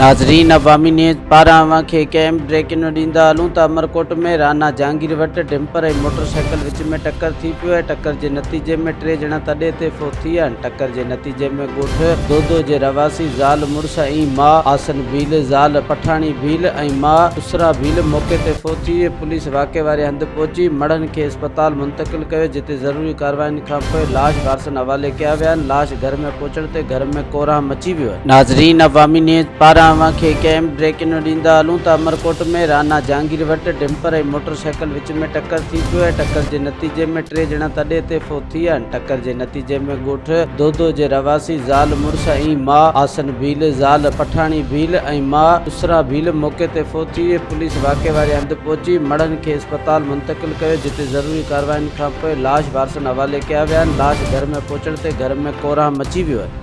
ناظرين عوامي نيوز پاران اوهان کي هڪ اهم بريڪنگ نيوز ڏيندا هلون ته عمرڪوٽ ۾ رانا جهانگير وٽ ڊمپر ۽ موٽر سائيڪل وچ ۾ ٽڪر ٿي پيو ۽ ٽڪر جي نتيجي ۾ ٽي ڄڻا تڏي تي فوت ٿي ويا آهن ٽڪر جي نتيجي ۾ ڳوٺ دودو جي رهواسي زال مڙس ۽ ماء آسن ڀيل، زال پٺاڻي ڀيل ۽ ماء اسرا ڀيل موقعي تي فوت ٿي وئي پوليس واقعي واري هنڌ پهچي مڙهن کي اسپتال منتقل ڪيو جتي ضروري ڪارروائين کانپوء لاش وارثن حوالي ڪيا ويا آهن، لاش گهر ۾ پهچڻ تي گهر ۾ ڪورهام مچي ويو آهي. ناظرين عوامي نيوز پاران اوهان کي هڪ اهم بريڪنگ نيوز ڏيندا هلون ته عمرڪوٽ ۾ رانا جهانگير وٽ ڊمپر ۽ موٽر سائيڪل وچ ۾ ٽڪر ٿي پيو ۽ ٽڪر جي نتيجي ۾ ٽي ڄڻا تڏي تي فوت ٿي ويا آهن، ٽڪر جي نتيجي ۾ ڳوٺ دودو جي رهواسي زال مڙس ۽ ماء آسن ڀيل، زال پٺاڻي ڀيل ۽ ماء اسرا ڀيل موقعي تي فوت ٿي وئي، پوليس واقعي واري هنڌ پهچي مڙهن کي اسپتال منتقل ڪيو جتي ضروري ڪارروائين کانپوء لاش وارثن حوالي ڪيا ويا آهن، لاش گهر ۾ پهچڻ تي گهر ۾ ڪورهام مچي ويو آهي.